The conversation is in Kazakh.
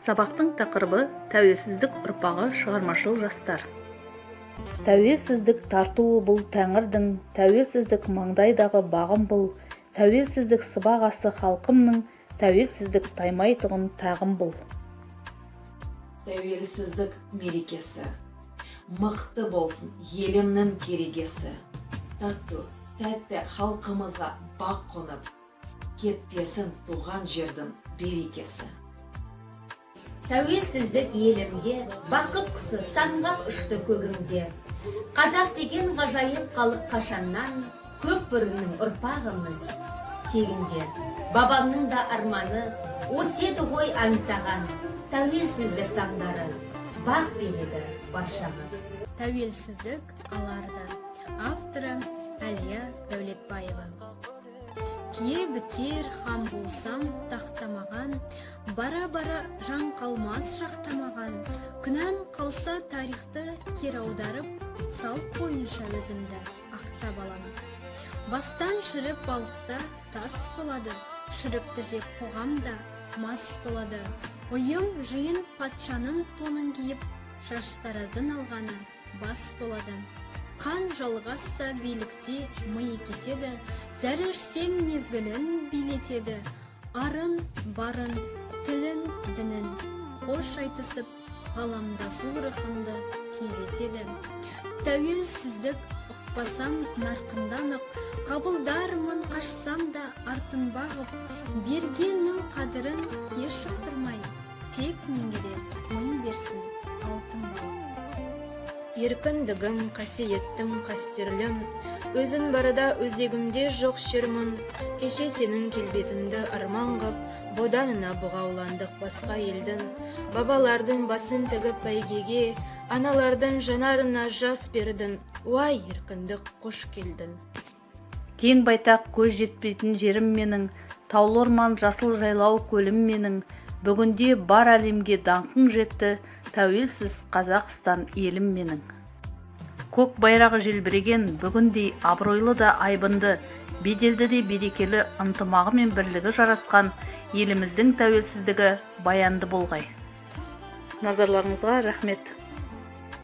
Сабақтың тақырыбы: тәуелсіздік ұрпағы, шығармашыл жастар. Тәуелсіздік тартуы бұл тәңірдің, тәуелсіздік маңдайдағы бағым бұл, тәуелсіздік сыбағасы халқымның, тәуелсіздік таймайтұғын тағым бұл. Тәуелсіздік мерекесі. Мықты болсын елімнің керегесі. Тату, тәтті халқымызға бақ қонып, кетпесін туған жердің берекесі. Тәуелсіздік елімде, бақыт құсы самғап ұшты көгімде. Қазақ деген ғажайып халық қашаннан, көк бөрінің ұрпағымыз тегінде. Бабамның да арманы осы еді ғой аңсаған. Тәуелсіздік таңдары бақ береді баршаға. Тәуелсіздік аларда. Авторы Әлия Дәулетбаева. Кие бітер хан болсам тақтамаған, бара бара жан қалмас жақтамаған. Күнәм қалса, тарихты кері аударып, салт бойынша өзімді ақтап алам. Бастан шіріп балықта тас болады, шірікті жеп қоғам да мас болады. Ұйым жиын патшаның тонын киіп, шаштараздың алғаны бас болады. Қан жалғасса, билікте ми кетеді, зәр ішсең, мезгілін билетеді. Арын, барын, тілін, дінін қош айтысып, ғаламдасу рухыңды күйретеді. Тәуелсіздік ұқпасам нарқында нық, қабылдармын қашсам да артын бағып. Бергеннің қадірін кеш ұқтырмай, тек меңгерер мың берсін алтын балық. Еркіндігім, қасиеттім, қастерлім, өзің барда өзегімде жоқ шермін. Кеше сенің келбетіңді арман қып, боданына бұғауландық басқа елдің. Бабалардың басын тігіп бәйгеге, аналардың жанарына жас бердің. Уай, еркіндік, қош келдің! Кең байтақ көз жетпейтін жерім менің, таулы орман, жасыл жайлау, көлім менің. Бүгінде бар әлемге даңқың жетті, тәуелсіз Қазақстан елім менің. Көк байрағы желбіреген бүгіндей абыройлы да айбынды, беделді де берекелі, ынтымағы мен бірлігі жарасқан еліміздің тәуелсіздігі баянды болғай! Назарларыңызға рахмет!